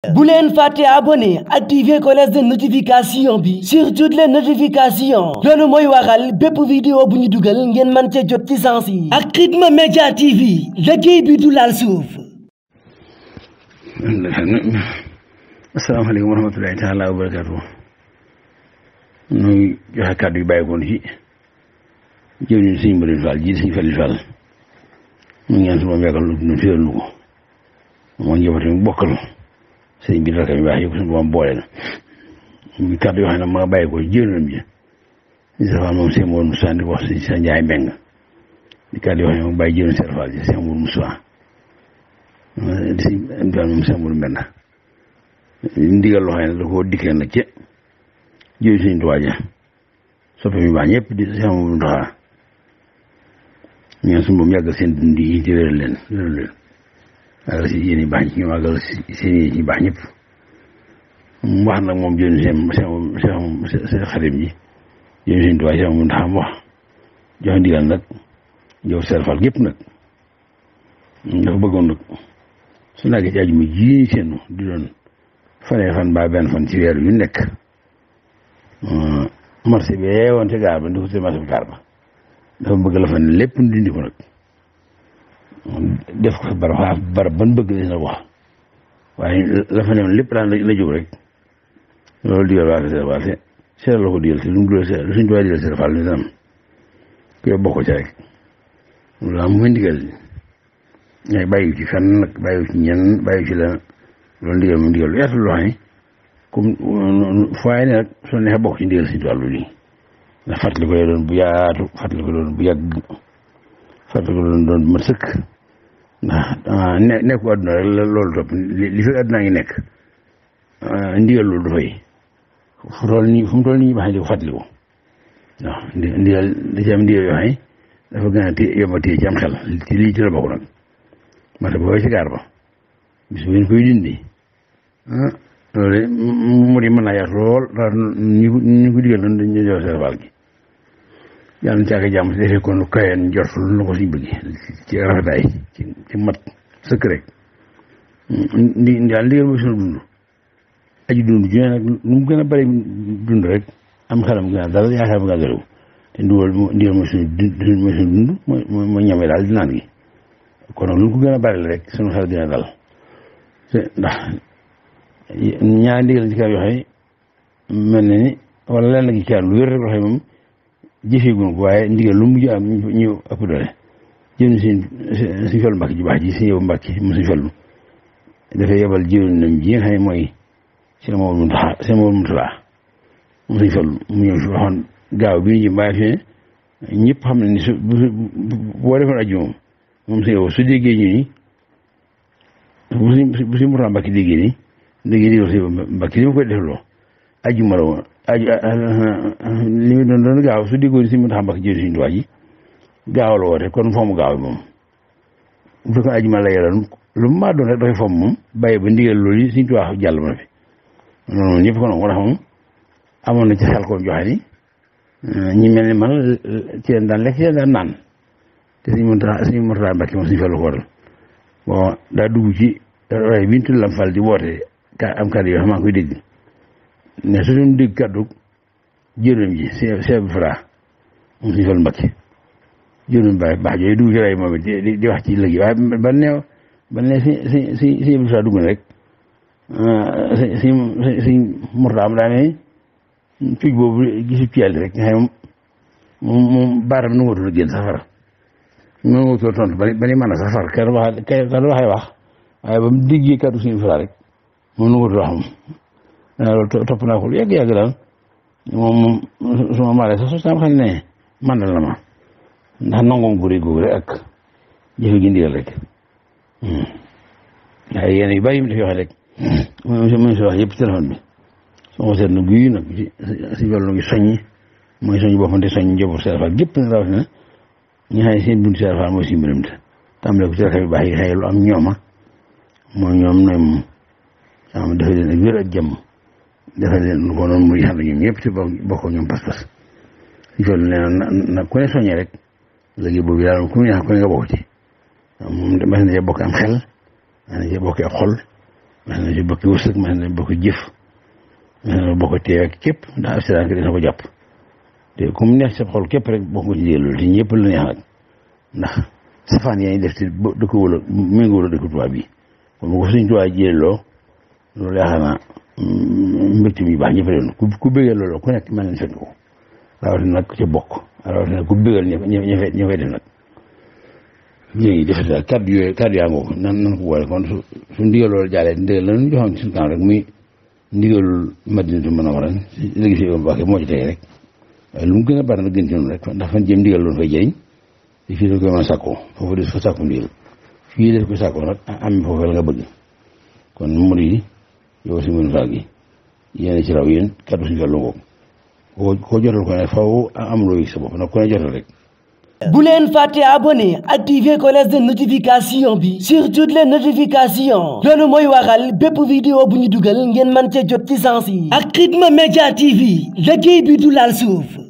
bu leen fàtte abonné activer cloche de notification bi sur toutes les notifications loolu mooy waral bépp vidéo bu ñu dugal ngeen mën cee jot ci sens yi ak Khidma Media TV liggéey bi du laal suuf. asalaamaaleykum wa rahmatulahi taala wa barakaatu. ñu joxe kàddu yu bàyyikoon ci jëwriñ Sëñ Mbërin Fall ji Sëñ Fallu Fall mu ñaan su ma yàggal nu téyal nu ko moo njaboote mu bokkal sëñ bi rakam yu baax yi ko suñu borom boole na ñu kàddu yoo xam ne ma bàyyi ko jëwriñam ji ñu safal moom sëñ Mourou Moussa di wax si sa Njaay Mbeng di kàddu yoo xam ne ma bàyyi jëwriñ Sëñ Fall ji sëñ Mourou Moussa di si imtaan moom sëñ Mourou Mbenda ndigal loo xam ne da koo dikkee nag ci jëwriñ Sëñ Tuubaa ja soppe mi baax ñëpp di sëñ Mourou Ndoxa ñaan suñu borom yàggal seen dund yi ci wéral leen waaye si yéen i baax ñi waagal seen yi ci baax ñëpp mu wax nag moom jëwriñ seen xarit ji jëwriñ Sëñ Tuubaa mu ndax am wax joxe ndigal nag jow serfal gépp nag dafa bëggoon nag su naagee ci àjjuma ji seenu di doon fanee fan ba benn fan ci weer yu nekk marché bi woon ci gaar ba ndi ko ci marché bi gaar ba dafa bëgg la fa ne lépp dindi ko nag def ko fi barab ban bëgg dina wax waaye la fa ne woon lépp daan la jóg rek loolu digal waa Kër Fall seetal la ko digal te lu mu dul lu suñ tubaab digal Kër Fall ni tam ku yow bokk ci rek loolu am muy ndigal ñay bàyyi ci fenn nag bàyyi ci ñenn bàyyi ci la loolu ndigal moom ndigal lu yaatu loo xam ne comme fooy ne nag soo neexee bokk ci ndigal si wàllu lii ndax fàttali ko doon bu yaatu fàttali ko doon bu yàgg fàttali ko doon bu mat sëkk ndax nekku àdduna rek loolu topp li fi àdduna ngi nekk ndigal loolu dafay fu mu toll nii baax di ko fàttali ko waaw ndigal da ci am ndigal yoo xam ne dafa gën a yomb a téye ci am xel ci lii ci la bokk nag mata booy ci gaar ba bis bu ngeen koy dindi loolu mu di mën naa yaatu lool ndax ñu ko digal noonu dañu jox Sëñ Fall gi yàlla na caaka jàmm si defee kon lu kayoon njort lu na ko suñ bëgg ci rafetaay ci mat sëkk rek daal ndigal mooy sunu dund aji dund ju ne nag nu mu gën a bëri dund rek am xelam gën a dal yaakaar mu gën a dalaw te ndigal mooy sunu dund mooy ñame daal di naan gi kon nag lu ko gën a bëri rek sunu xel gën a dal ndax ñaari ndigal ci kaw yoo xam mel na ni wala lenn gi kaar lu wér rek loo xam moom jëfeeguñ ko waaye ndigal lu mujj am ñu ëpp doole jënd suñ Fallu Mbàkke ji baax ji suñ yow Mbàkke mu suñ Fallu dafay yebal jiwén nam ji nga xam ne mooy seen Mawal Mutala mu suñ Fallu mu ñëw fi waxoon gaaw bi ñu bàyyi fi ne ñëpp xam ne ni su boo defoon aju moom suñ yow su déggee ñu ni bu suñ Mutala Mbàkke déggee ni léegi di wax Mbàkke li ma koy defloo ajjuma la woon li mu doon gaaw su diggoon si mu tax Mbàkke jël Sëñ Tuubaa ji gaaw la woote kon foomu gaaw moom bu fekkoon ajjuma la yoroon lu mu maa doon rek dafay fomm moom bàyyi ba ndigal loolu yi Sëñ Tuubaa jàll ma fi noonu ñëpp ko noonu moom amoon na ci xel ko joxe ni ñi mel ni man ci leen daan lekk ci leen daan naan te Sëñ Murtada Mbàkke moom Sëñ Fallu ko waral bon daa dugg ci waaye bi ñu tudd Lam Fall di woote am kàddu yoo xam maa ngi koy dégg ne su doon dégg kàddu jërëm ji Cheikh bi Fra moom Sëñ Fallu Mbàkke jërëm baax jooyu dugg ci rajo moom it di wax ci léegi waaye ba ne si bi Fra dugg na rek si Murtada am daa ne cuuj boobu gisu ci yàlla rek nga xam moom baaram nu ngootul a génn safara nu ngootul tontu ba ni mën a safar kay waxee wax waaye ba mu déggee kàddu Sëñ Fra rek moom nu ngootul wax moom loolu topp naa ko lu yàgg daal moom suma maalee sax sam xam ne mandal na ma ndax nangoom gu réy rek ak jëfe gi ndigal rek waaye yéen yu bari yi mu def yoo xam rek mooy si wax yëpp téléphone bi soo ko seet na guy nag si wàllu ngi soññi mooy soññ boppam te soññ njaboot Sëñ Fall gépp na rawatina ñi xam ne seen dund Sëñ Fall mooy si mbiram te tàmbale ko ci rakam yu baax yi xëy lu am ñooma mooy ñoom nooy moom sama defee leen ak wér ak jàmm defal leen lu ko noonu muy xam ne ñoom ñëpp ci bokk ñoom pas-pas si Fallu nee na ku ne soññee rek léegi boobu daal ku ne nga bokk ci moom mas na cee bokk am xel mas na cee bokk ab xol mas na ci bokki wërsëg mas na bokki jëf mas na bokk teew ak képp ndax accident dina ko jàpp te ku mu neex sa xol képp rek bokk nga ci ndigal loolu te ñëpp la neex nag ndax safaan yaa ngi def te dëkk wala méngoo la dëkk tubaab bi kon bu ko suñ tubaab jëleloo loolu yaakaar naa mbégte mi baax ñëpp leen ku bëggee loolu ku nekk mel nañ fekk ko rawatina nag ca bokk rawatina ku bëggal ña fay def nag léegi defe naa kàddu yaa ngoo nan ko boole kon su ndigal loolu jaalee ndigal la ñu joxoon suñu kanam rek muy ndigalul Madinatu Munawwara léegi si Mbàkke moo ci tey rek waaye lu mu gën a bari nag gën ci noonu rek ndax fan jëm ndigal loolu fay jëriñ te fii da koy mën a sàkkoo foofu des ko sàkku ndigal fii des ko sàkkoo nag am foofu la nga bëgg kon mu yi yow si mën faa gi yéen ci raw yéen kaddu suñu wàllu ngoog koo jotal ko ne faw am loo yëg sa bopp nag ku ne jotal rek. bu leen fàtte abonné activer cloche de notification bi sur toutes les notifications loolu mooy waral bépp vidéo bu ñu dugal ngeen mën cee jot ci sens yi ak Khidma Media TV liggéey bi du laal suuf.